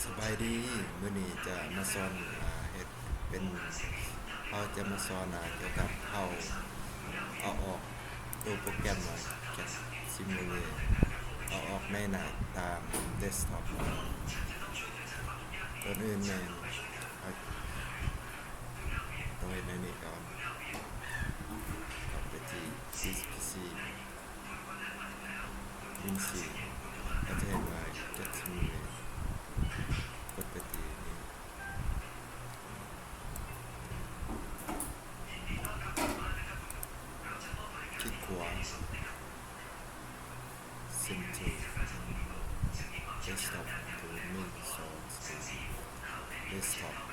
ສະບາຍດີ ມື້ນີ້ຈະມາສອນ ອາ ເຮັດເປັນ ເຮົາຈະມາສອນ ອາ ກ່ຽວກັບເຮົາເອົາອອກໂຕໂປຣແກຣມ ອາ Cat Simulator ເອົາອອກໃນໜ້າຕ່າງເດັສທັອບ. ກ່ອນອື່ນແມ່ນເຮົາຕ້ອງເຮັດແນວນີ້ກ່ອນ ເຂົ້າໄປທີ່ This ພີ ຊີ ວິນຊີ ເຮົາຈະເຫັນວ່າ Cat Simulator ກົດໄປທີ່ນີ້ ຄລິກຂວາ Send to Desktop ໂຕໜຶ່ງ ສອງ ສາມ Desktop